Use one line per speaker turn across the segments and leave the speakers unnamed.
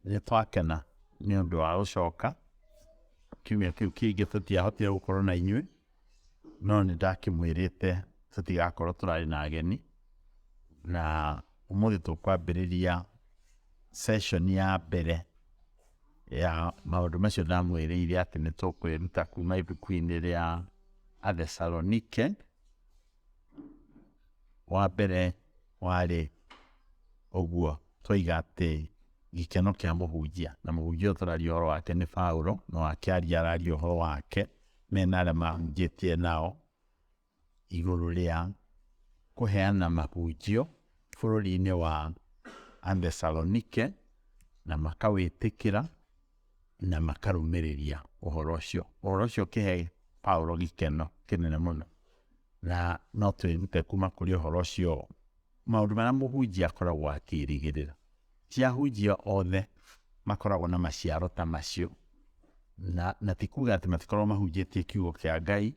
Nĩ twakena nĩ ũndũ wa gũcoka. Kiumia kĩu kĩngĩ tũtiahotire gũkorwo na inyuĩ, no nĩ ndakĩmwĩrĩte tũtigakorwo tũrarĩ na ageni, na ũmũthĩ tũkwambĩrĩria session ya mbere ya maũndũ macio ndamwĩrĩire atĩ nĩ tũkwĩruta kuma ibuku-inĩ rĩa Athesalonike. Wa mbere warĩ ũguo twoiga atĩ gĩkeno kĩa mũhunjia, na mũhunjia ũyũ tũraria ũhoro wake nĩ Paulo, no akĩaria araria ũhoro wake mena arĩa mahunjĩtie nao igũrũ rĩa kũheana mahunjio bũrũri-inĩ wa Athesalonike, na makawĩtĩkĩra na makarũmĩrĩria ũhoro ũcio. Ũhoro ũcio ũkĩhe Paulo gĩkeno kĩnene mũno, na no twĩrute kuma kũrĩ ũhoro ũcio maũndũ marĩa mũhunjia akoragwo akĩrĩgĩrĩra. Ti ahunjia othe makoragwo na maciaro ta macio, na ti kuga atĩ matikoragwo mahunjĩtie kiugo kĩa Ngai.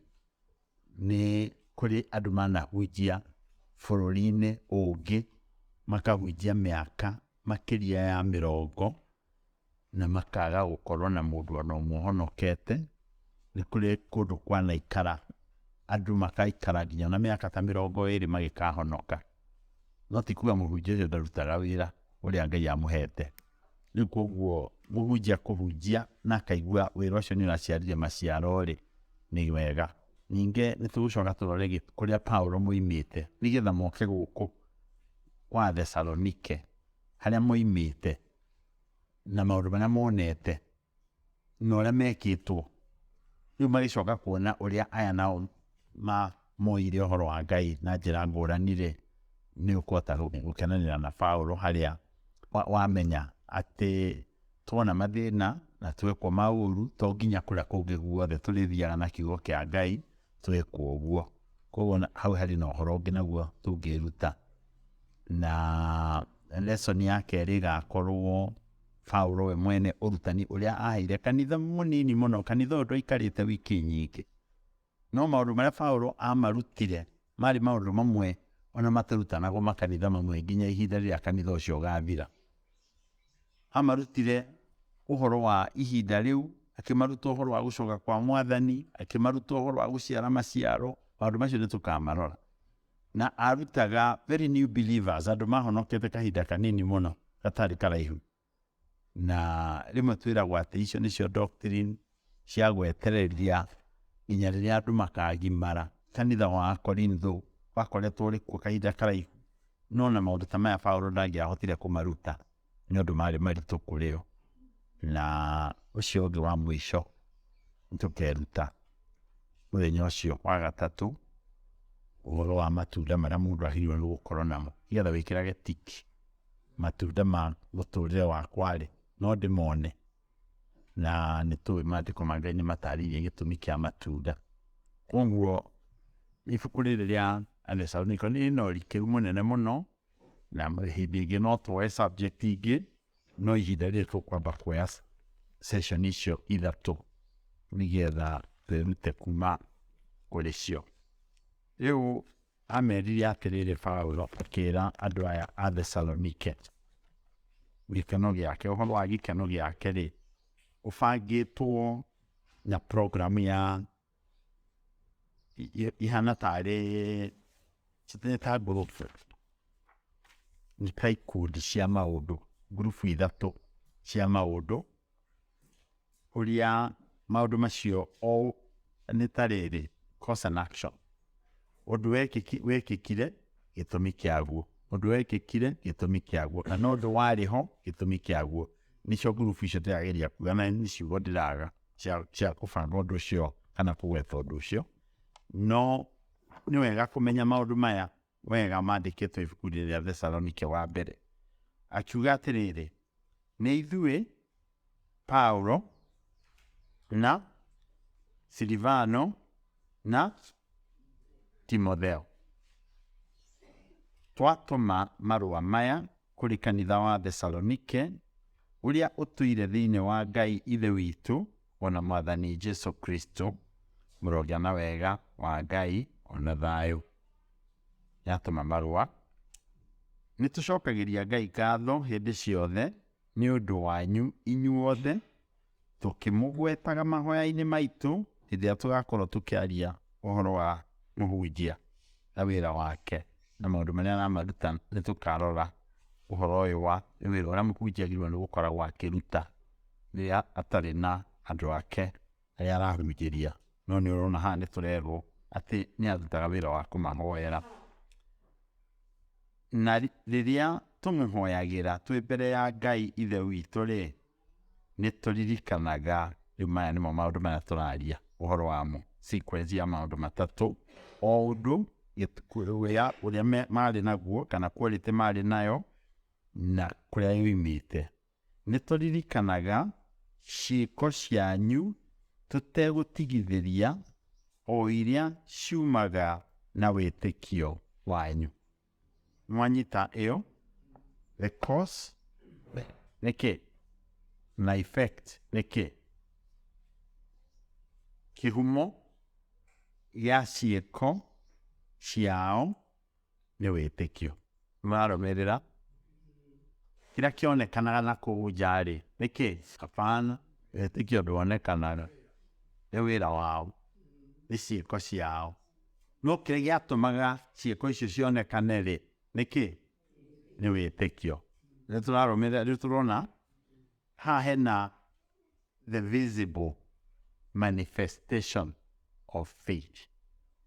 Nĩ kũrĩ andũ manahunjia bũrũri-inĩ ũngĩ, makahunjia mĩaka makĩria ya mĩrongo, na makaga gũkorwo na mũndũ ona ũmwe ũhonokete. Nĩ kũrĩ kũndũ kwanaikara andũ makaikara nginya ona mĩaka ta 20 magĩkahonoka. No ti kuga mũhunjia ũcio ndarutaga wĩra ũrĩa Ngai amũhete. Rĩu koguo mũhunjia kũhunjia na akaigua wĩra ũcio nĩ ũraciarire maciaro-rĩ, nĩ wega. Ningĩ nĩ tũgũcoka tũrore kũrĩa Paulo moimĩte nĩgetha moke gũkũ kwa Thesalonike, harĩa moimĩte na maũndũ marĩa monete na ũrĩa mekĩtwo. Rĩu magĩcoka kuona ũrĩa aya nao moire ũhoro wa Ngai na njĩra ngũrani-rĩ, nĩ ũkũhota gũkenanĩra na Paulo harĩa wamenya atĩ tuona mathĩna na twekwo maũru, to nginya kũrĩa kũngĩ guothe tũrĩthiaga na kiugo kĩa Ngai twekwo ũguo. Koguo hau harĩ na ũhoro ũngĩ naguo tũngĩruta. Na lesson ya kerĩ ĩgakorwo Paulo we mwene ũrutani ũrĩa aheire kanitha mũnini mũno, kanitha ũyũ ndwaikarĩte wiki nyingĩ. No maũndũ marĩa Paulo amarutire marĩ maũndũ mamwe ona matarutanagwo makanitha mamwe nginya ihinda rĩrĩa kanitha ũcio ũgathira. Amarutire ũhoro wa ihinda rĩu, akĩmaruta ũhoro wa gũcoka kwa Mwathani, akĩmaruta ũhoro wa gũciara maciaro, maũndũ macio nĩ tũkamarora. Na arutaga very new believers, andũ mahonokete kahinda kanini mũno gatarĩ karaihu. Na rĩmwe twĩragwo atĩ icio nĩcio doctrine cia gwetereria nginya rĩrĩa andũ makagimara. Kanitha wa Korintho wakoretwo ũrĩ kuo kahinda karaihu, no na maũndũ ta maya Paulo ndangĩahotire kũmaruta nĩ ũndũ marĩ maritũ kũrĩ o. Na ũcio ũngĩ wa mũico nĩtũkeruta mũthenya ũcio wa gatatũ ũhoro wa matunda marĩa mũndũ agĩrĩirwo nĩ gũkorwo namo, nĩgetha wĩkĩrage tiki matunda ma mũtũrĩre wakwa-rĩ, no ndĩmone. Na nĩ tũĩ maandĩko ma Ngai nĩ matarĩirie gĩtũmi kĩa matunda. Koguo ibuku rĩrĩ rĩa Athesalonike rĩna ũrikĩru mũnene mũno, na hĩndĩ ĩngĩ no tuoe subject ingĩ, no ihinda rĩrĩ tũkwamba kuoya session icio ithatũ nĩgetha twĩrute kuma kũrĩ cio. Rĩu Amerire atĩrĩrĩ Paulo akĩra andũ aya a Thesalonike, gĩkeno gĩake, ũhoro wa gĩkeno gĩake-rĩ, ũbangĩtwo na program ya ihana tarĩ nĩ ta ngurubu, nĩ ta ikundi cia maũndũ, ngurubu ithatũ cia maũndũ, ũrĩa maũndũ macio o nĩ ta rĩrĩ, cause and action. Ũndũ wekĩkire, gĩtũmi kĩaguo, ũndũ wekĩkire, gĩtũmi kĩaguo, kana ũndũ warĩ ho, gĩtũmi kĩaguo. Nĩcio ngurubu icio ndĩrageria kuga na nĩ ciugo ndĩraga cia kũbanga ũndũ ũcio kana kũgweta ũndũ ũcio. No nĩ wega kũmenya maũndũ maya wega mandĩkĩtwo ibuku-inĩ rĩa Thesalonike wa mbere. Akiuga atĩrĩrĩ, nĩ ithuĩ Paulo na Silivano na Timotheo twatũma marũa maya kũrĩ kanitha wa Thesalonike ũrĩa ũtũire thĩinĩ wa Ngai Ithe witũ o na Mwathani Jesu Kristo, mũrogĩa na wega wa Ngai o na thayũ. Yatũma marũa. Nĩ tũcokagĩria Ngai ngatho hĩndĩ ciothe. Nĩ ũndũ wanyu inyuothe, tũkĩmũgwetaga mahoya-inĩ maitũ hĩndĩ ĩrĩa tũgakorwo tũkĩaria ũhoro wa mũhunjia na wĩra wake na maũndũ marĩa aramaruta. Nĩ tũkarora ũhoro ũyũ wa wĩra ũrĩa mũhunjia agĩrĩirwo nĩ gũkoragwo akĩruta rĩrĩa atarĩ na andũ ake arĩa arahunjĩria. No nĩ ũrona haha nĩ tũrerwo atĩ nĩ arutaga wĩra wa kũmahoera. Na rĩrĩa tũmũhoyagĩra twĩ mbere ya Ngai Ithe witũ-rĩ, nĩ tũririkanaga, rĩu maya nĩmo maũndũ marĩa tũraria ũhoro wamo, sequence ya maũndũ matatũ, o ũndũ ũrĩa marĩ naguo kana quality marĩ nayo na kũrĩa yoimĩte. Nĩ tũririkanaga ciĩko cianyu tũtegũtigithĩria, o iria ciumaga na wĩtĩkio wanyu. Mwanyita ĩyo? The cause nĩ kĩ na effect nĩ kĩ? Kĩhumo gĩa ciĩko ciao nĩ wĩtĩkio. Nĩmũrarũmĩrĩra? Kĩrĩa kĩonekanaga na kũu nja-rĩ, nĩ kĩ? Hapana, wĩtĩkio ndwonekanaga, nĩ wĩra wao, nĩ ciĩko ciao. No kĩrĩa gĩatũmaga ciĩko icio cionekane-rĩ, nĩ kĩ? Nĩ wĩtĩkio. Nĩ tũrarũmĩrĩra, rĩu tũrona haha hena the visible manifestation of faith,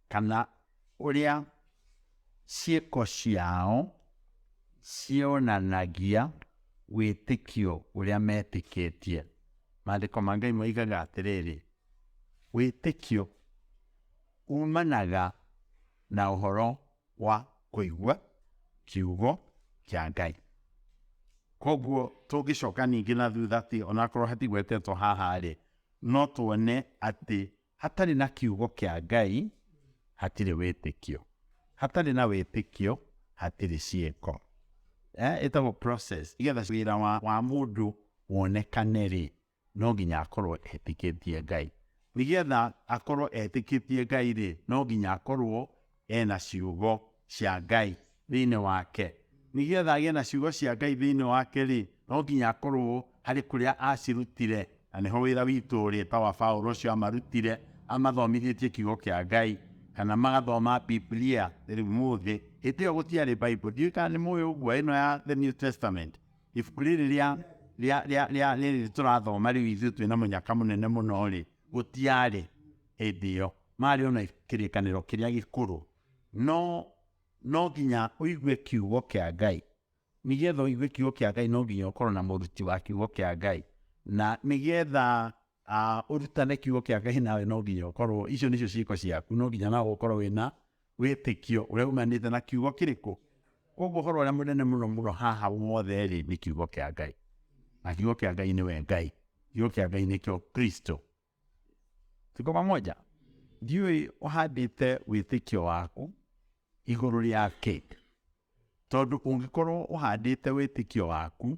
kana ũrĩa ciĩko ciao cionanagia wĩtĩkio ũrĩa metĩkĩtie. Maandĩko ma Ngai moigaga atĩrĩrĩ, wĩtĩkio umanaga na ũhoro wa kũigua kiugo kĩa Ngai. Koguo tũngĩcoka ningĩ na thutha atĩ onakorwo hatigwetetwo haha rĩ, no tuone atĩ hatarĩ na kiugo kĩa Ngai hatirĩ wĩtĩkio, hatarĩ na wĩtĩkio hatirĩ ciĩko. Ĩtagwo process. Nĩgetha wĩra wa mũndũ wonekane rĩ, no nginya akorwo etĩkĩtie Ngai. Nĩgetha akorwo etĩkĩtie Ngai rĩ, no nginya akorwo ena ciugo cia Ngai thĩinĩ wake. Nĩgetha agĩe na ciugo cia Ngai thĩinĩ wake rĩ, no nginya akorwo harĩ kũrĩa acirutire, na nĩho wĩra witũ ũrĩ, ta wa Paũlũ ũcio amarutire, amathomithĩtie kiugo kĩa Ngai, kana magathoma Biblia rĩu mũthĩ. Hĩndĩ ĩyo gũtiarĩ Bible, ndiũĩ kana nĩ mũĩ ũguo, ĩno ya The New Testament. Ibuku rĩrĩ rĩa rĩa rĩa rĩa rĩrĩ tũrathoma rĩu ithuĩ twĩna mũnyaka mũnene mũno rĩ, gũtiarĩ hĩndĩ ĩyo. Marĩ ona kĩrĩkanĩro kĩrĩa gĩkũrũ. No no nginya ũigue kiugo kĩa Ngai. Nĩgetha ũigue kiugo kĩa Ngai no nginya ũkorwo na mũruti wa kiugo kĩa Ngai. Na nĩgetha ũrutane kiugo kĩa Ngai nawe no nginya ũkorwo, icio nĩcio ciĩko ciaku, no nginya nawe ũkorwo wĩna wĩtĩkio ũrĩa umanĩte na kiugo kĩrĩkũ. Koguo ũhoro ũrĩa mũnene mũno mũno haha wothe rĩ, nĩ kiugo kĩa Ngai. Na kiugo kĩa Ngai nĩwe Ngai. Kiugo kĩa Ngai nĩkĩo Kristo. Tuko pamoja? Ndiũĩ ũhandĩte wĩtĩkio waku igũrũ rĩa kĩ. Tondũ ũngĩkorwo ũhandĩte wĩtĩkio waku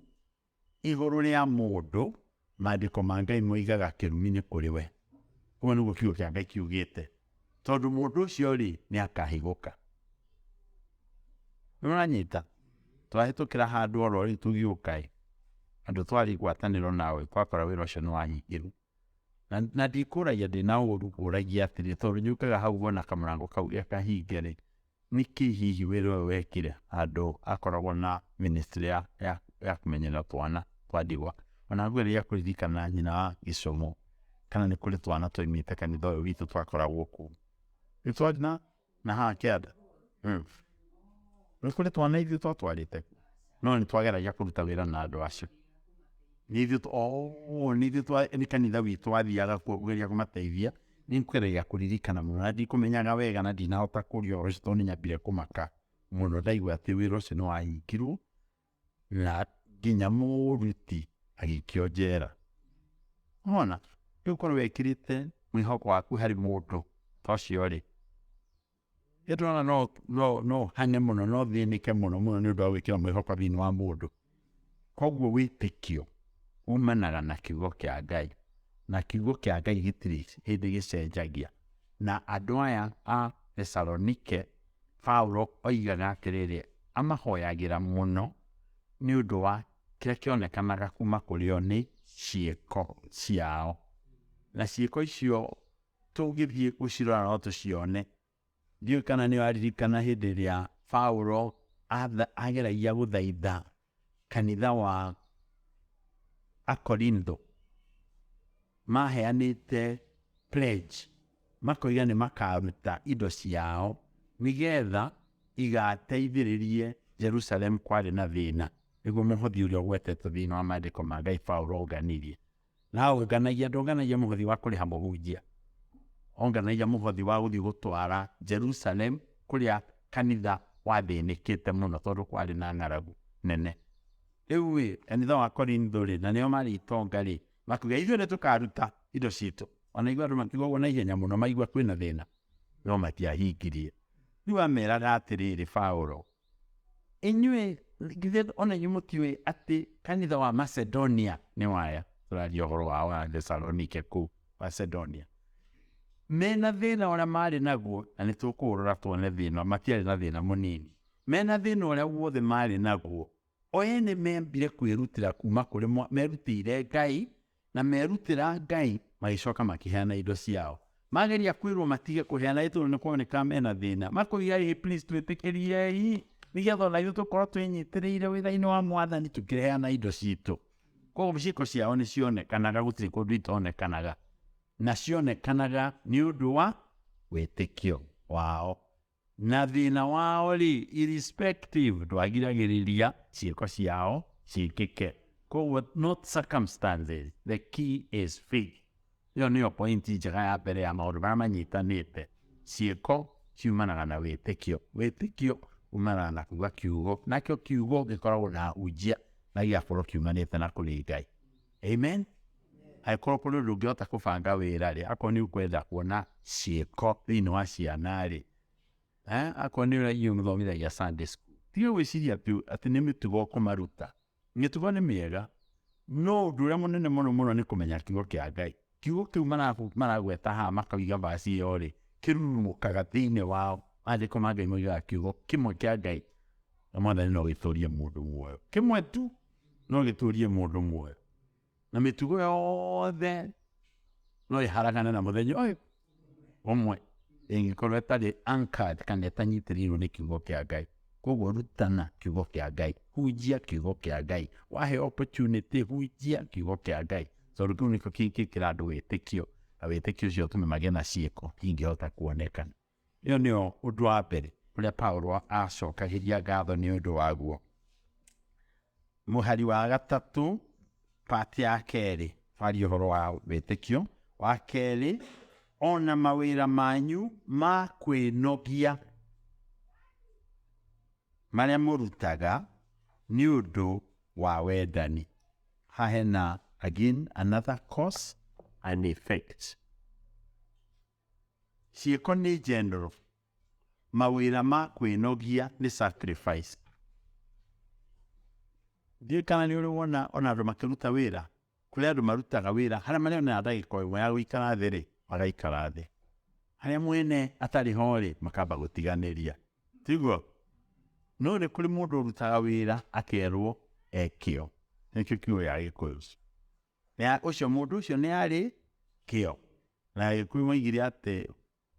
igũrũ rĩa mũndũ, maandĩko ma Ngai moigaga kĩrumi nĩ kũrĩ we. Ũguo nĩguo kiugo kĩa Ngai kiugĩte. Tondũ mũndũ ũcio rĩ, nĩ akahigũka. Nĩ ũranyita? Twahĩtũkĩra handũ oro rĩu tũgĩũka ĩ, andũ twarĩ ngwatanĩro nao ĩ, twakora wĩra ũcio nĩ wahingirwo. Na ndikũragia ndĩna ũru, ngũragia atĩrĩ, tondũ njũkaga hau ngona kamũrango kau ge kahinge rĩ, nĩkĩ hihi wĩra ũyũ wekire handũ akoragwo na ministry ya kũmenyerera twana twa ndigwa. Ona ngũgeria kũririkana nyina wa gĩcomo kana nĩ kũrĩ twana twaimĩte kanitha ũyũ witũ twakoragwo kũu. Nĩ twarĩ na haha kĩanda. Nĩ kũrĩ twana ithuĩ twatwarĩte kuo, no nĩ twageragia kũruta wĩra na andũ acio. Nĩ ithuĩ oh, nĩ ithuĩ nĩ kanitha witũ wathiaga kuo kũgeria kũmateithia. Nĩ ngũgeria kũririkana mũno na ndikũmenyaga wega na ndinahota kũria ũhoro ũcio tondũ nĩ nyambire kũmaka mũno ndaigua atĩ wĩra ũcio nĩ wahingirwo na nginya mũruti agĩikio njera. Wona, rĩu korwo wekĩrĩte mwĩhoko waku harĩ mũndũ ta ũcio rĩ, nĩ ndĩrona no ũhang'e mũno, no ũthĩnĩke mũno mũno nĩ ũndũ wa gwĩkĩra mwĩhoko thĩinĩ wa mũndũ. Koguo wĩtĩkio umanaga na kiugo kĩa Ngai, na kiugo kĩa Ngai gĩtirĩ hĩndĩ gĩcenjagia. Na andũ aya a Thesalonike, Paulo oigaga atĩrĩrĩ, amahoyagĩra mũno nĩ ũndũ wa Kĩrĩa kĩonekanaga kuma kũrĩ o nĩ ciĩko ciao, na ciĩko icio tũngĩthiĩ gũcirora no tũcione. Ndiũĩ kana nĩ ũraririkana hĩndĩ ĩrĩa Paulo ageragia gũthaitha kanitha wa Akorintho, maheanĩte pledge, makoiga nĩ makaruta indo ciao nĩgetha igateithĩrĩrie Jerusalem kwarĩ na thĩna. Nĩguo mũhothi ũrĩa ũgwetetwo thĩinĩ wa maandĩko ma Ngai Paulo onganirie. Na onganagia, ndonganagia mũhothi wa kũrĩha mũhunjia, onganagia mũhothi wa gũthiĩ gũtwara Jerusalem kũrĩa kanitha wathĩnĩkĩte mũno tondũ kwarĩ na ng'aragu nene. Rĩu ĩ, kanitha wa Korintho rĩ, na nĩo marĩ itonga rĩ, makiuga ithuĩ nĩ tũkaruta indo citũ. Ona igua andũ makiuga ũguo na ihenya mũno maigua kwĩna thĩna, no matiahingirie. Rĩu ameraga atĩrĩrĩ Paulo, inyuĩ githĩ ona inyuĩ mũtiũĩ atĩ kanitha wa Macedonia nĩ waya, tũraria ũhoro wao wa Thesalonike kũu Macedonia, mena thĩna ũrĩa marĩ naguo, na nĩ tũkũũrora tuone thĩna, matiarĩ na thĩna mũnini, mena thĩna ũrĩa wothe marĩ naguo, o ene membire kwĩrutĩra kuma kũrĩ merutĩire Ngai, na merutĩra Ngai magĩcoka makĩheana indo ciao. Mageria kwĩrwo matige kũheana ĩ tondũ nĩ kuoneka mena thĩna, makoiga ĩ please twĩtĩkĩriei nĩgetha ona ithuĩ tũkorwo twĩnyitĩrĩire wĩra-inĩ wa Mwathani tũkĩheana indo citũ. Koguo ciĩko ciao nĩ cionekanaga, gũtirĩ kũndũ itonekanaga, na cionekanaga nĩ ũndũ wa wĩtĩkio wao. Na thĩna wao rĩ, irrespective, ndwagiragĩrĩria ciĩko ciao ciĩkĩke. Koguo not circumstances, the key is faith. Ĩyo nĩyo point njega ya mbere ya maũndũ marĩa manyitanĩte. Ciĩko ciumanaga na wĩtĩkio, wĩtĩkio umanaga na kuga kiugo, nakĩo kiugo gĩkoragwo na hunjia na gĩgakorwo kiumanĩte na kũrĩ Ngai. Amen. Angĩkorwo kũrĩ ũndũ ũngĩhota kũbanga wĩra rĩ, akorwo nĩ ũkwenda kuona ciĩko thĩinĩ wa ciana rĩ, akorwo nĩ ũrĩa inyuĩ mũthomithagia Sunday school, tiga gwĩciria atĩ nĩ mĩtugo ũkũmaruta. Mĩtugo nĩ mĩega, no ũndũ ũrĩa mũnene mũno mũno nĩ kũmenya kiugo kĩa Ngai. Kiugo kĩu maragweta haha makauga vaci ĩyo rĩ, kĩrurumũkaga thĩinĩ wao. Maandĩko ma Ngai moigaga kiugo kĩmwe kĩa Ngai na Mwathani no gĩtũrie mũndũ muoyo. Kĩmwe tu no gĩtũrie mũndũ muoyo. Na mĩtugo yothe no ĩharagane na mũthenya ũyũ ũmwe ĩngĩkorwo ĩtarĩ anchored kana ĩtanyitĩrĩirwo nĩ kiugo kĩa Ngai. Koguo rutana kiugo kĩa Ngai, hunjia kiugo kĩa Ngai, wahe opportunity hunjia kiugo kĩa Ngai, tondũ kĩu nĩkĩo kĩngĩkĩra andũ wĩtĩkio, na wĩtĩkio ũcio ũtũme magĩe na ciĩko ingĩhota kuoneka. Ĩyo nĩyo ũndũ wa mbere ũrĩa Paulo acokagĩria ngatho nĩ ũndũ waguo. Mũhari wa gatatũ part ya kerĩ twaria ũhoro wa wĩtĩkio wa kerĩ, ona mawĩra manyu ma kwĩnogia marĩa mũrutaga nĩ ũndũ wa wendani. Haha hena again another cause and effect. Ciĩko nĩ general, mawĩra ma kwĩnogia nĩ sacrifice. Ndiũĩ kana nĩ ũrĩ wona ona andũ makĩruta wĩra, kũrĩ andũ marutaga wĩra harĩa marĩonaga ndagĩka ĩmwe ya gũikara thĩ rĩ, magaikara thĩ. Harĩa mwene atarĩ ho rĩ, makamba gũtiganĩria. Tiguo? No nĩ kũrĩ mũndũ ũrutaga wĩra akerwo ekĩo. Nĩkĩo kiugo gĩa Gĩkũyũ. Ũcio mũndũ ũcio nĩ arĩ kĩo. Na Gĩkũyũ moigire atĩ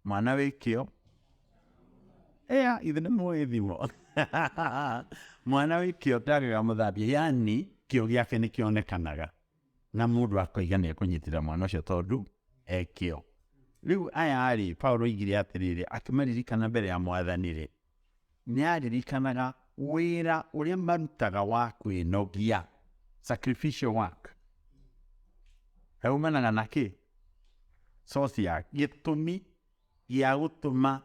mwana wĩ kĩo, ĩa ithe nĩ mũĩ thimo. Mwana wĩ kĩo ndagaga mũthambia, yani kĩo gĩake nĩ kĩonekanaga. Na mũndũ akoiga nĩ ekũnyitĩrĩra mwana ũcio tondũ e kĩo. Rĩu aya rĩ, Paulo oigire atĩrĩrĩ, akĩmaririkana mbere ya Mwathani rĩ, nĩ aririkanaga wĩra ũrĩa marutaga wa kwĩnogia, sacrificial work. Yaumanaga na kĩ? Source ya gĩtũmi gĩa gũtũma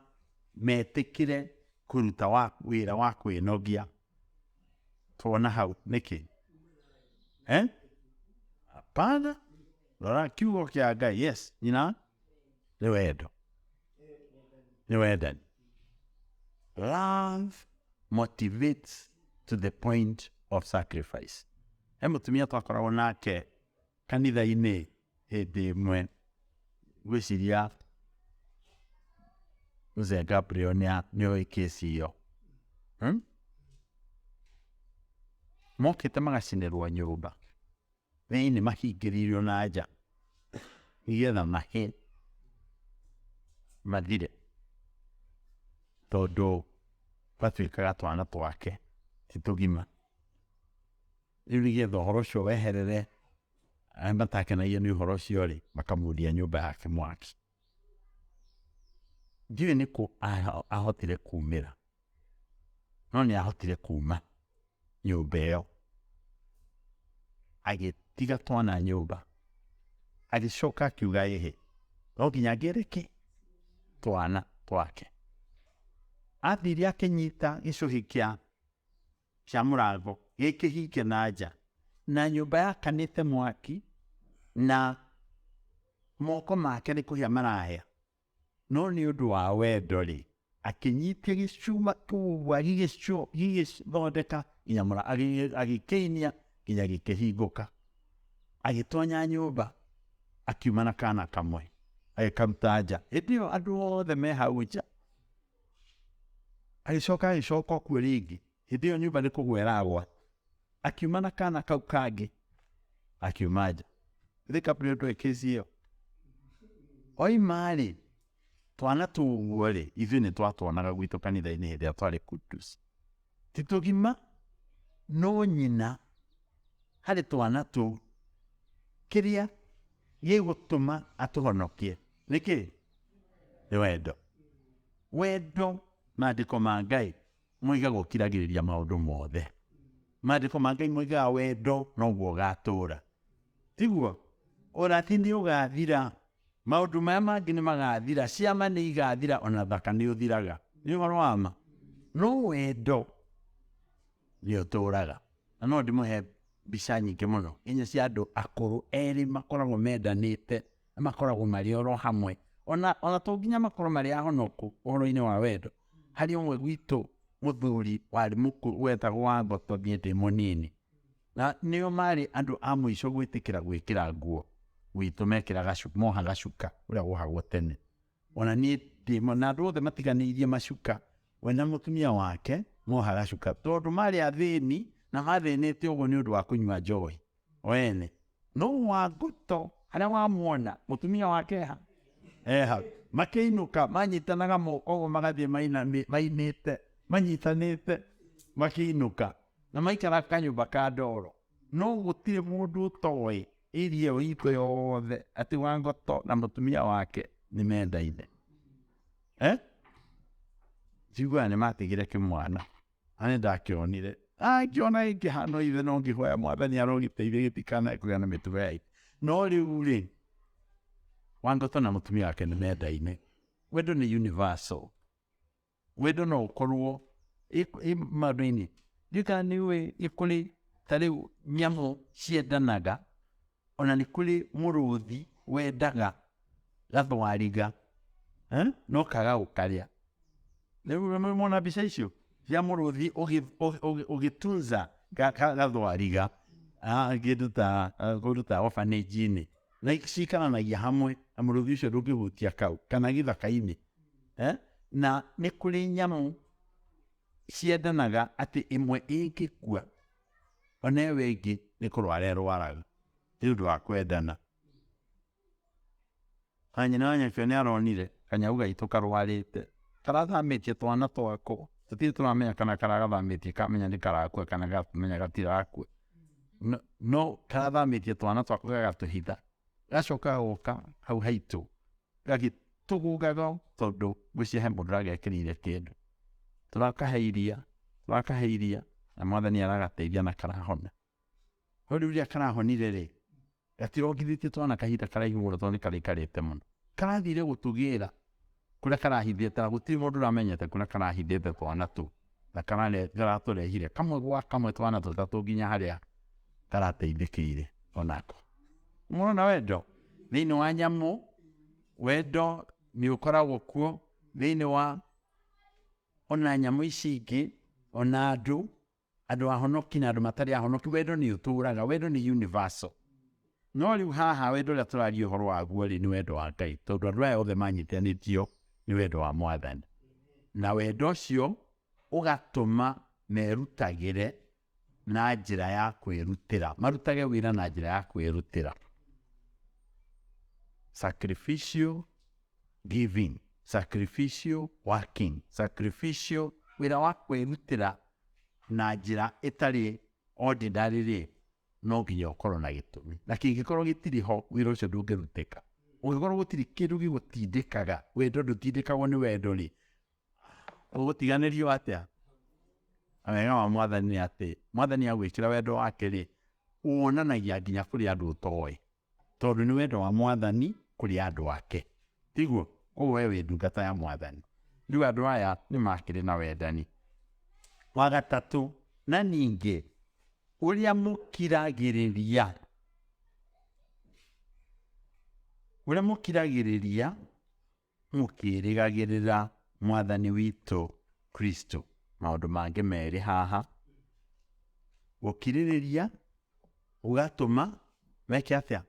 metĩkĩre kũruta wĩra wa kwĩnogia. Tuona hau nĩkĩ? Hapana. Rora kiugo kĩa Ngai. Yes, nyina nĩ wendo. Nĩ wendani. Love motivates to the point of sacrifice. He mũtumia twakoragwo nake kanitha-inĩ hĩndĩ ĩmwe, ngwĩciria Mzee Gabriel nĩ oĩ kesi ĩyo. Mokĩte magacinĩrwo nyũmba thĩinĩ, mahingĩrĩirio na nja nĩgetha mahĩe mathire, tondũ gwatuĩkaga twana twake ti tũgima. Rĩu nĩgetha ũhoro ũcio weherere, arĩa matakenagio nĩ ũhoro ũcio rĩ, makamundia nyũmba yake mwaki. Ndiũĩ nĩkũ ahotire kumĩra, no nĩ ahotire kuma nyũmba ĩyo, agĩtiga twana nyũmba, agĩcoka akiuga ĩhĩ, no nginya ngĩre kĩ twana twake. Athire akĩnyita gĩcũhĩ kĩa mũrango gĩkĩhinge na nja, na nyũmba yakanĩte mwaki, na moko make nĩ kũhĩa marahĩa, no nĩ ũndũ wa wendo rĩ, akĩnyitia gĩcuma kĩu agĩgĩthondeka nginya agĩkĩinia nginya gĩkĩhingũka. Agĩtonya nyũmba, akiuma na kana kamwe, agĩkaruta nja. Hĩndĩ ĩyo andũ othe me hau nja. Agĩcoka agĩcoka kuo rĩngĩ. Hĩndĩ ĩyo nyũmba nĩ kũgwa ĩragwa. Akiuma na kana kau kangĩ, akiuma nja. Githĩ Gabriel ndũĩ kĩci ĩyo? Oima rĩ, twana tũu ũguo rĩ, ithuĩ nĩ twatwonaga gwitũ kanitha-inĩ hĩndĩ ĩrĩa twarĩ Kudus. Ti tũgima, no nyina harĩ twana tũu kĩrĩa gĩgũtũma atũhonokie nĩ kĩ? Nĩ wendo. Wendo, maandĩko ma Ngai moigaga ũkiragĩrĩria maũndũ mothe. Maandĩko ma Ngai moigaga wendo noguo ũgatũũra. Tiguo? Ũrathi nĩ ũgathira, maũndũ maya mangĩ nĩ magathira, ciama nĩ igathira, ona thaka nĩ ũthiraga. Nĩ ũhoro wa ma. No wendo nĩ ũtũũraga. Na no ndĩmũhe mbica nyingĩ mũno nginya cia andũ akũrũ erĩ makoragwo mendanĩte na makoragwo marĩ oro hamwe. Ona to nginya makorwo marĩ ahonoku ũhoro-inĩ wa wendo. Harĩ ũmwe gwitũ mũthuri warĩ mũkũrũ wetagwo Wangoto niĩ ndĩ mũnini. Na nĩo marĩ andũ a mũico gwĩtĩkĩra gwĩkĩra nguo gwitũ, mekĩraga mohaga cuka ũrĩa wohagwo tene. Ona niĩ ndĩ na andũ othe matiganĩirie macuka, we na mũtumia wake mohaga cuka tondũ marĩ athĩni na mathĩnĩte ũguo nĩ ũndũ wa kũnyua njohi o ene. No Wangoto harĩa wamuona mũtumia wake ha eha makĩinũka manyitanaga moko ũguo magathiĩ mainĩte manyitanĩte makĩinũka na maikara kanyũmba ka ndoro. No gũtirĩ mũndũ ũtoĩ area ĩyo itũ yothe atĩ Wangoto na mũtumia wake nĩ mendaine. Njiguaga nĩ matigire kĩmwana na nĩ ndakĩonire. Ngĩona gĩkĩhana ithe no ngĩhoya Mwathani arogĩteithia gĩtikanae kũgĩa na mĩtugo ya ithe. No rĩu rĩ, Wangoto na mũtumia wake nĩ mendaine. Wendo nĩ universal. Wendo no ũkorwo ĩ maũndũ-inĩ. Ndiũĩ kana nĩ ũĩ nĩ kũrĩ ta rĩu nyamũ ciendanaga, ona nĩ kũrĩ mũrũthi wendaga gathwariga, no kaga gũkarĩa. Rĩu nĩ mona mbica icio cia mũrũthi ũgĩtunza gathwariga, kĩndũ ta kũndũ ta orphanage-inĩ, na cikaranagia hamwe na mũrũthi ũcio ndũngĩhutia kau kana gĩthaka-inĩ. Na nĩ kũrĩ nyamũ ciendanaga atĩ ĩmwe ĩngĩkua ona ĩyo ĩngĩ nĩ kũrwara ĩrwaraga nĩ ũndũ wa kwendana. Na nyina wa Nyakĩo nĩ aronire kanyau gaitũ karwarĩte, karathamĩtie twana twako, tũtirĩ tũramenya kana karagathamĩtie kamenya nĩ karakua kana kamenya gatirakua. No karathamĩtie twana twako gagatũhitha, gacoka gagoka hau haitũ gagĩtũgũgaga tondũ ngwĩciria he mũndũ ũragekĩrĩire kĩndũ. Tũrakahe iria, tũrakahe iria na Mwathani aragateithia na karahona. No rĩu rĩrĩa karahonire rĩ, gatirongithĩtie twana kahinda karaihu mũno tondũ nĩ karaikarĩte mũno. Karathire gũtũgĩra kũrĩa karahithĩte na gũtirĩ mũndũ ũramenyete kũrĩa karahithĩte twana tũu, na karatũrehire kamwe gwa kamwe twana tũtatũ nginya harĩa karateithĩkĩire onako. Mũrona wendo thĩinĩ wa nyamũ, wendo nĩ ũkoragwo kuo thĩinĩ wa ona nyamũ ici ingĩ, ona andũ, andũ ahonoki na andũ matarĩ ahonoki, wendo nĩ ũtũraga, wendo nĩ universal. No rĩu haha wendo ũrĩa tũraria ũhoro waguo rĩ, nĩ wendo wa Ngai, tondũ andũ aya othe manyitanĩtio nĩ wendo wa Mwathani. Na wendo ũcio ũgatũma merutagĩre Na njĩra ya kwĩrutĩra, marutage wĩra na njĩra ya kwĩrutĩra. Sacrificial giving, sacrificial working, sacrificial wĩra wa kwĩrutĩra na njĩra ĩtarĩ ordinary rĩ, no nginya ũkorwo na gĩtũmi, na kĩngĩkorwo gĩtirĩ ho wĩra ũcio ndũngĩrutĩka. Ũngĩkorwo gũtirĩ kĩndũ gĩgũtindĩkaga, wendo ndũtindĩkagwo nĩ wendo rĩ, ũgũtiganĩrio atĩa? Na wega wa Mwathani nĩ atĩ Mwathani agwĩkĩra wendo wake rĩ, wonanagia nginya kũrĩ andũ ũtoĩ, tondũ nĩ wendo wa Mwathani kũrĩ andũ ake, tiguo? Koguo we wĩ ndungata ya Mwathani. Rĩu andũ aya nĩ makĩrĩ na wendani. Wa gatatũ, na ningĩ ũrĩa mũkiragĩrĩria, ũrĩa mũkiragĩrĩria mũkĩrĩgagĩrĩra Mwathani witũ Kristo. Maũndũ mangĩ merĩ haha, gũkirĩrĩria gũgatũma meke atĩa?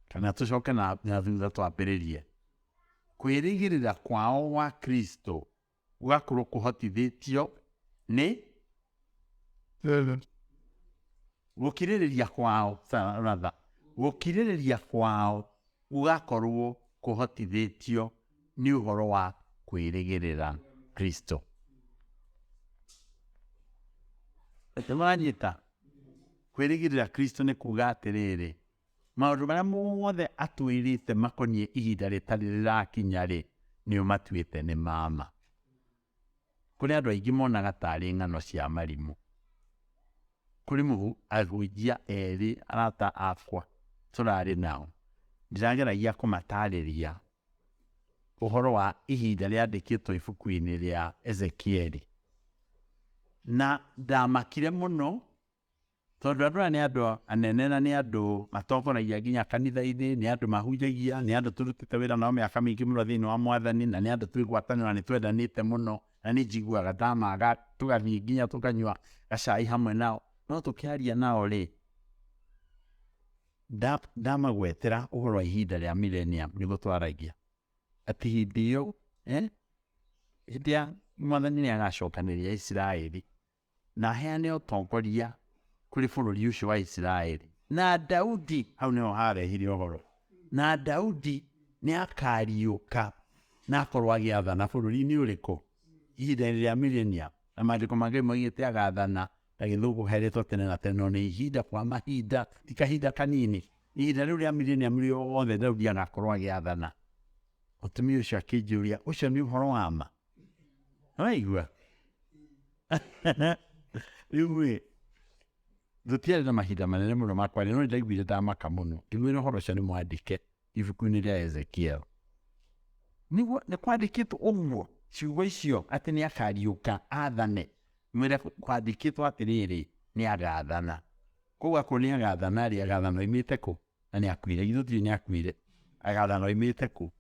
Kana tũcoke na thutha twambĩrĩrie. Kwĩrĩgĩrĩra kwao gwa Kristo gũgakorwo kũhotithĩtio nĩ gũkirĩrĩria kwao, rather, gũkirĩrĩria kwao gũgakorwo kũhotithĩtio nĩ ũhoro wa kwĩrĩgĩrĩra Kristo. Nĩ mũranyita? Kwĩrĩgĩrĩra Kristo nĩ kuga atĩrĩrĩ, maũndũ marĩa mothe atwĩrĩte makoniĩ ihinda rĩtarĩ rĩrakinya rĩ, nĩ ũmatuĩte nĩ mama. Kũrĩ andũ aingĩ monaga tarĩ ng'ano cia marimũ. Kũrĩ ahunjia erĩ arata akwa tũrarĩ nao, ndĩrageragia kũmatarĩria ũhoro wa ihinda rĩandĩkĩtwo ibuku-inĩ rĩa Ezekieli. Na ndamakire mũno tondũ andũ aya nĩ andũ anene na nĩ andũ matongoragia nginya kanitha-inĩ, nĩ andũ mahunjagia, nĩ andũ tũrutĩte wĩra nao mĩaka mĩingĩ mũno thĩinĩ wa Mwathani, na nĩ andũ twĩ ngwatanĩro na nĩ twendanĩte mũno, na nĩ njiguaga ndamaga tũgathiĩ nginya tũkanyua gacai hamwe nao. No tũkĩaria nao rĩ, ndamagwetera ũhoro wa ihinda rĩa millennium nĩguo twaragia, atĩ hĩndĩ ĩyo, hĩndĩ ya Mwathani nĩ agacokanĩrĩria Isiraeli na aheane ũtongoria kũrĩ bũrũri ũcio wa Isiraeli. Na Daudi, hau nĩho harehire ũhoro, na Daudi nĩ akariũka na akorwo agĩathana bũrũri-inĩ ũrĩkũ? Ihinda-inĩ rĩa millennium. Na maandĩko ma Ngai moigĩte agathana na gĩthũngũ herĩtwo tene na tene, no nĩ ihinda kwa mahinda, ti kahinda kanini. Ihinda rĩu rĩa millennium rĩothe Daudi agakorwo agĩathana. Mũtumia ũcio akĩnjũria, ũcio nĩ ũhoro wa ma? Waigua? Rĩu ĩ, tũtiarĩ na mahinda manene mũno ma kwaria, no nĩndaiguire ndamaka mũno. Ngĩmwĩra ũhoro ũcio nĩ mwandĩke ibuku-inĩ rĩa Ezekiel. Nĩguo nĩ kwandĩkĩtwo ũguo ciugo icio atĩ nĩ akariũka athane. Mwĩre kwandĩkĩtwo atĩrĩrĩ, nĩ agathana. Koguo akorwo nĩ agathana rĩ, agathana oimĩte kũ? Na nĩ akuire, githĩ tũtiũĩ nĩ akuire? Agathana oimĩte kũ?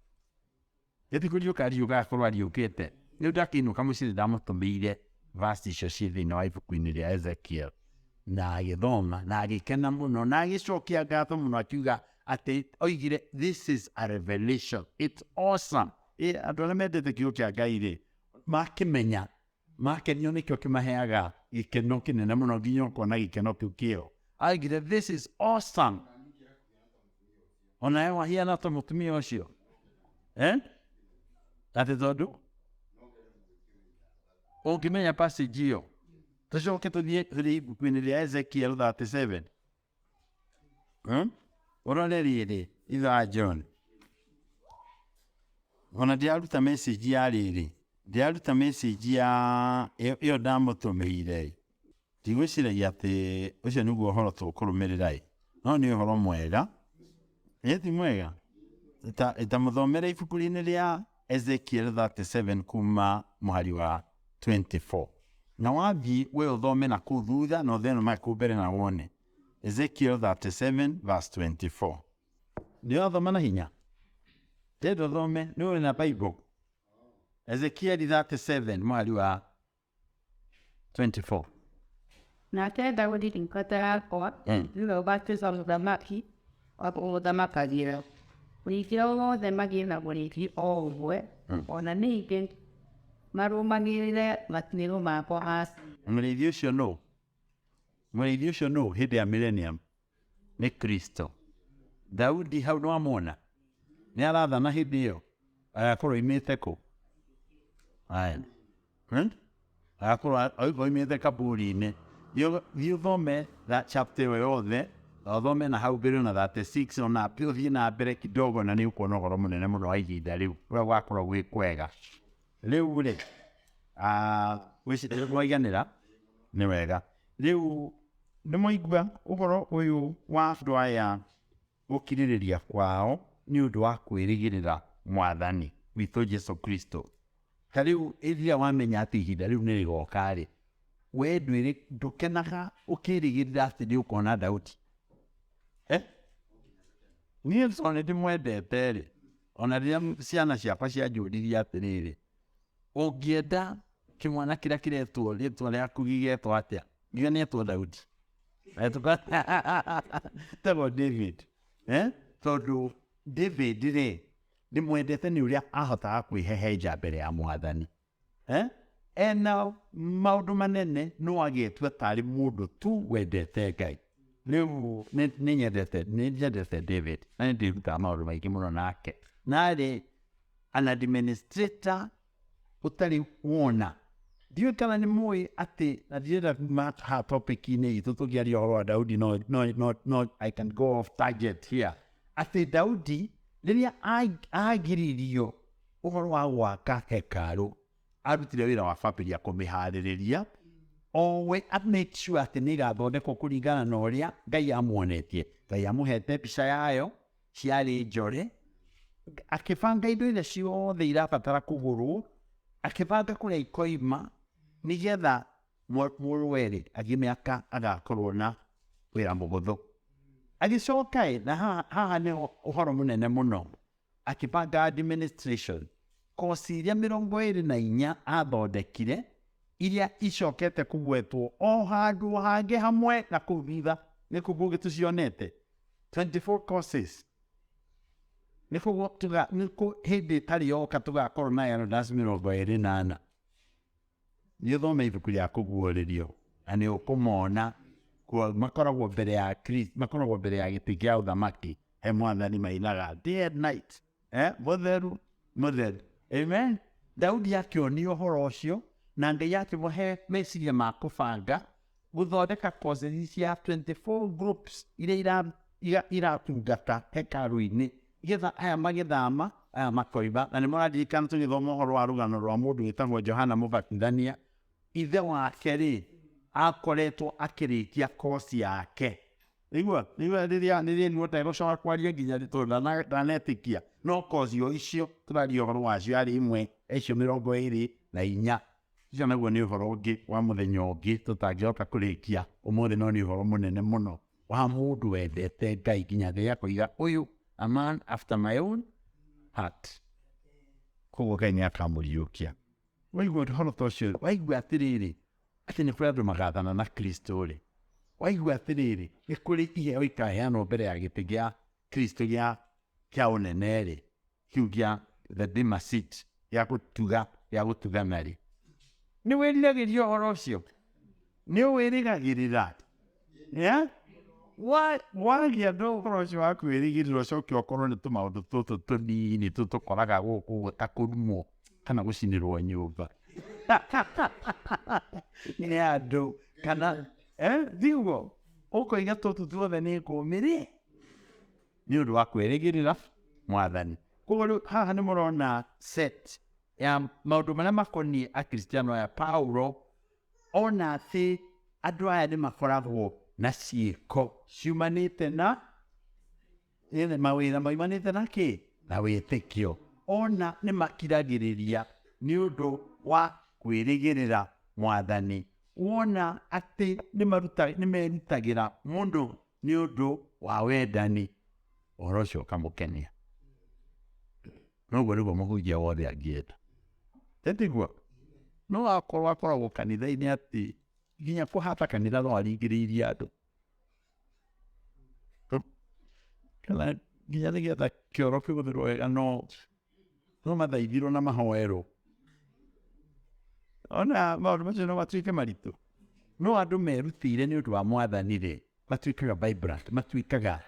Gĩti kũriũka ariũka akorwo ariũkĩte. Rĩu ndakĩinũka mũciĩ nĩ ndamũtũmĩire verse icio ciĩ thĩinĩ wa ibuku-inĩ rĩa Ezekiel. Na agĩthoma na agĩkena mũno na agĩcokia ngatho mũno akiuga atĩ oigire this is a revelation, it's awesome. Andũ arĩa mendete kiugo kĩa Ngai rĩ, makĩmenya, makenio nĩkĩo kĩmaheaga gĩkeno kĩnene mũno nginya ũkona gĩkeno kĩu kĩo. Aigire this is awesome. Ona we wahiana ta mũtumia ũcio. Atĩ tondũ ũngĩmenya passage ĩyo, tũcoke tũthiĩ tũthiĩ ibuku-inĩ rĩa Ezekiel 37. Ũrore rĩrĩ, ithaa John. Ona ndĩraruta message ya rĩrĩ, ndĩraruta message ya ĩyo ndamũtũmĩire. Ndigwĩciragia atĩ ũcio nĩguo ũhoro tũkũrũmĩrĩra ĩ, no nĩ ũhoro mwega. Ĩ ti mwega? Ta mũthomere ibuku-inĩ rĩa Ezekiel 37 kuma mũhari wa 24. Na wathiĩ we ũthome na kũu thutha na ũthome na kũu mbere na wone. Ezekiel 37 verse 24. Nĩ wathoma na hinya? Ndĩrenda ũthome, nĩ ũrĩ na Bible? Ezekiel 37 mũhari wa 24.
Nake Daudi ndungata yakwa nĩwe ũgaatuĩka mũthamaki wa kũmũthamakagĩra. Ningĩ othe magĩe na mũrĩithi o ũmwe, o na ningĩ Marũmagĩrĩre matuĩro makwa ma ciira.
Mũrĩithi ũcio nũ? Mũrĩithi ũcio nũ hĩndĩ ya millennium? Nĩ Kristo. Daudi hau nĩwamwona? Nĩ arathana hĩndĩ ĩyo? Agakorwo oimĩte kũ? Aya. Hmm? Agakorwo oimĩte kaburi-inĩ. Thiĩ ũthome chapter ĩyo yothe, na ũthome na hau mbere na 36 ona ũthiĩ na mbere kidogo na nĩ ũkuona ũhoro mũnene mũno wa ihinda rĩu ũrĩa gũgakorwo gwĩ kwega. Rĩu rĩ, gwĩciria waiganĩra nĩ wega. Rĩu nĩ mwaigua ũhoro ũyũ wa andũ aya gũkirĩrĩria kwao nĩ ũndũ wa kwĩrĩgĩrĩra Mwathani witũ Jesu Kristo. Ta rĩu rĩrĩa wamenya atĩ ihinda rĩu nĩ rĩgoka rĩ, we ndũkenaga ũkĩrĩgĩrĩra atĩ nĩ ũkona Daudi? Eh? Niĩ tondũ nĩ ndĩmwendete rĩ, ona rĩrĩa ciana ciakwa cianjũririe atĩrĩrĩ, ũngĩenda kĩmwana kĩrĩa kĩretwo rĩtwa rĩaku gĩgetwo atĩa? Ngiuga nĩetwo Daudi. Etagwo David. Eh? Tondũ David rĩ, ndĩmwendete nĩ ũrĩa ahotaga kwĩhehenja mbere ya Mwathani. Eh? Ena maũndũ manene no agetua tarĩ mũndũ tu wendete Ngai. Rĩu nĩ nyendete David na nĩ ndĩrutaga maũndũ maingĩ mũno nake. Na arĩ an administrator ũtarĩ wona. Ndiũĩ kana nĩ mũĩ atĩ, na ndirenda kuma haha topic-inĩ itũ tũngĩaria ũhoro wa Daudi, no I can go off target here. Atĩ Daudi rĩrĩa agiririo ũhoro wa gwaka hekarũ, arutire wĩra wa kwambĩrĩria kũmĩharĩrĩria, o we a make sure atĩ nĩ ĩgathondekwo kũringana na ũrĩa Ngai amuonetie. Ngai amũhete mbica yayo, ciarĩ njore, akĩbanga indo iria ciothe irabatara kũgũrwo, akĩbanga kũrĩa ikoima, nĩgetha mũrũwe-rĩ, agĩmĩaka agakorwo na wĩra mũhũthũ. Agĩcoka-ĩ, na haha nĩho ũhoro mũnene mũno, akĩbanga administration, kosi iria 24 athondekire, iria icokete kũgwetwo o handũ hangĩ hamwe na kũu thutha, nĩ kũu kũngĩ tũcionete. 24 courses. Nĩ kũguo nĩ kũ hĩndĩ ĩtarĩ yoka tũgakorwo na elders 24. Nĩ ũthome ibuku rĩa kũguũrĩrio na nĩ ũkũmona makoragwo mbere ya Christ, makoragwo mbere ya gĩtĩ kĩa ũthamaki he Mwathani mainaga day and night. Mũtheru, mũtheru. Amen. Daudi akĩonio ũhoro ũcio na Ngai akĩmũhe meciria ma kũbanga gũthondeka courses cia 24 groups iria iratungata hekarũ-inĩ, nĩgetha aya magĩthama aya makoiba. Na nĩ mũraririkana tũgĩthoma ũhoro wa rũgano rwa mũndũ wĩtagwo Johana Mũbatithania, ithe wake rĩ akoretwo akĩrĩkia course yake. Nĩguo, nĩguo rĩrĩa nĩguo ndegũcoka kwaria nginya tondũ ndanetĩkia, no course o icio tũraria ũhoro wacio yarĩ ĩmwe ya icio 24. Ũcio naguo nĩ ũhoro ũngĩ wa mũthenya ũngĩ tũtangĩhota kũrĩkia ũmũthĩ, no nĩ ũhoro mũnene mũno wa mũndũ wendete Ngai nginya Ngai akoiga ũyũ a man after my own heart. Koguo Ngai nĩ akamũriũkia. Waigua ũhoro ta ũcio, waigua atĩrĩrĩ atĩ nĩ kũrĩ andũ magathana na Kristo rĩ, waigua atĩrĩrĩ nĩ kũrĩ iheo ikaheanwo mbere ya gĩtĩ gĩa Kristo kĩa ũnene rĩ, kĩu gĩa the Bema seat gĩa gũtugana rĩ, nĩ wĩriragĩria ũhoro ũcio? Nĩ ũwĩrĩgagĩrĩra? Yeah? Wagĩa na ũhoro ũcio wa kwĩrĩgĩrĩra ũcoke ũkorwo nĩ tũmaũndũ tũtũ tũnini tũtũkoraga gũkũ ũguo ta kũrumwo kana gũcinĩrwo nyũmba nĩ andũ kana thiguo ũkoiga tũtũ tuothe nĩ ngũmĩrĩ nĩ ũndũ wa kwĩrĩgĩrĩra Mwathani. Koguo rĩu haha nĩ mũrona set ya maũndũ marĩa makoniĩ Akristiano aya. Paulo ona atĩ andũ aya nĩ makoragwo na ciĩko ciumanĩte na mawĩra maumanĩte na kĩ? Na wĩtĩkio. Ona nĩ makiragĩrĩria nĩ ũndũ wa kwĩrĩgĩrĩra Mwathani. Wona atĩ nĩ merutagĩra mũndũ nĩ ũndũ wa wendani, ũhoro ũcio ũkamũkenia. Noguo nĩguo mũhunjia wothe angĩenda. Tiguo? No akorwo akoragwo kanitha-inĩ atĩ nginya kũhata kanitha no aringĩrĩirie andũ. Kana nginya nĩgetha kĩoro kĩhũthĩrwo wega no mathaithirwo na mahoerwo. Ona maũndũ macio no matuĩke maritũ, no andũ merutĩire nĩ ũndũ wa Mwathani rĩ, matuĩkaga vibrant, matuĩkaga.